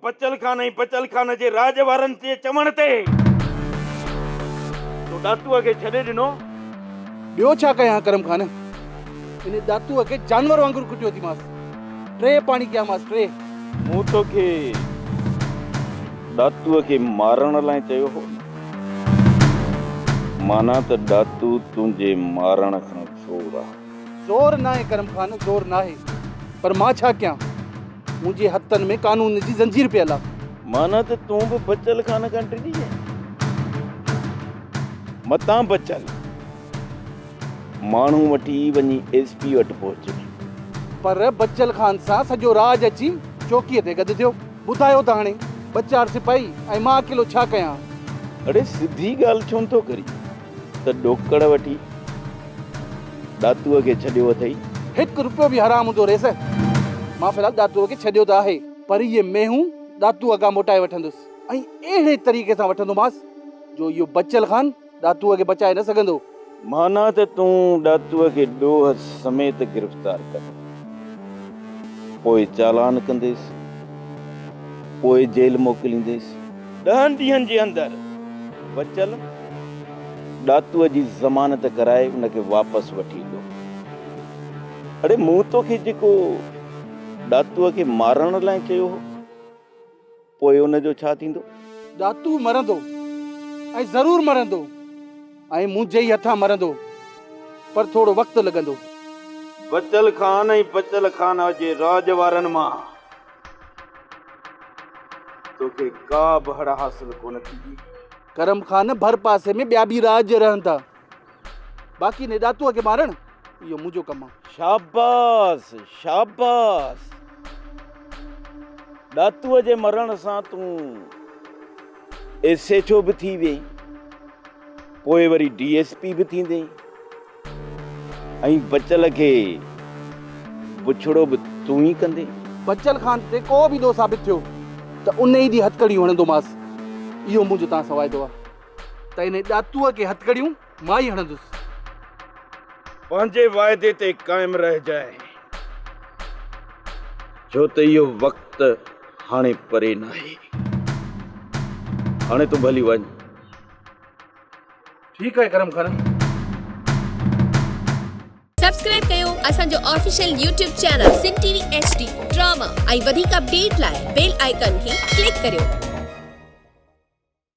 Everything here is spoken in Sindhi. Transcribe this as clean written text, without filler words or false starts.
بچل خان ۽ بچل خان جي راڄ وارن جي چوڻ تي تو ڏاتوء کي ڇڏي ڏنو. ٻيو ڇا ڪيان ڪرم خان، ان ڏاتوء کي جانور وانگر ڪٽيو ٿي مانس، ٽي پاڻي ڪيامانس ٽي. مون توکي ڏاتوء کي مارڻ لاء چيو هو نه؟ معنيٰ ته ڏاتو تنهنجي مارڻ کان زور آ. زور ناهي ڪرم خان، زور ناهي، پر مان ڇا ڪيان؟ منهنجي هٿن ۾ قانون جي زنجير پيل آ. معنيٰ ته تون به بچل خان کان ڊڄين. متان بچل ماڻهو وٺي وڃي ايس پي وٽ پهچي. پر بچل خان سان سڄو راڄ اچي چوڪيء تي گڏ ٿيو. ٻڌايو ته هاڻي ٻه چار سپاهي ۽ مان اڪيلو ڇا ڪيان؟ اڙي سڌي ڳالهه ڇو نٿو ڪرين ته ڏوڪڙ وٺي ڏاتوء کي ڇڏيو اٿئي؟ هڪ روپيو به حرام هوندو ريس. مان في الحال ڏاتوء کي ڇڏيو ته آهي پر اهي مينهون ڏاتوء کان موٽائي وٺندس ۽ اهڙي طريقي سان وٺندومانس جو اهو بچل خان ڏاتوء کي بچائي نه سگهندو. معنيٰ ته تون ڏاتوء کي ڏوهه سميت گرفتار ڪر، پوء چالان ڪنديس، پوء جيل موڪلينديس. ڏهن ڏينهن جي اندر بچل ڏاتوء جي ضمانت ڪرائي ان کي واپس وٺي ايندو. اڙي مون توکي جيڪو ڏاتوء کي مارڻ لاء چيو هو. پوء ان جو ڇا ٿيندو؟ ڏاتو مرندو ۽ ضرور مرندو ۽ منهنجي ئي هٿان مرندو، پر ٿورو وقت لڳندو. بچل خان ۽ بچل خان جي راڄ وارن مان توکي ڪا به هڙ حاصل ڪونه ٿيندي. ڪرم خان ڀرپاسي ۾ ٻيا به راڄ رهن ٿا. باقي انهي ڏاتوء کي مارڻ اهو منهنجو ڪم آ. شاباس شاباس ڏاتوء جي مرڻ سان تون ايس ايڇ او به ٿي وئين پوء وري ڊي ايس پي به ٿيندين ۽ بچل کي بڇڙو به تون ئي ڪندين. بچل خان تي ڪو به ڏوهه ثابت ٿيو ته انهي ڏينهن هٿڪڙيون هڻندومانس اهو منهنجو توهان سان واعدو آ. ته انهي ڏاتوء کي هٿڪڙيون مان ئي هڻندس. پنهنجي واعدي تي قائم رهجانء، ڇو ته اهو وقت هاڻي پري ناهي. هاڻي تون ڀلي وڃ. ٺيڪ آهي ڪرم خان. سبسڪرائب ڪيو اسان جو official YouTube channel Sindh T V H D drama ۽ وڌيڪ اپڊيٽ لاء بيل آئيڪان کي ڪلڪ ڪريو.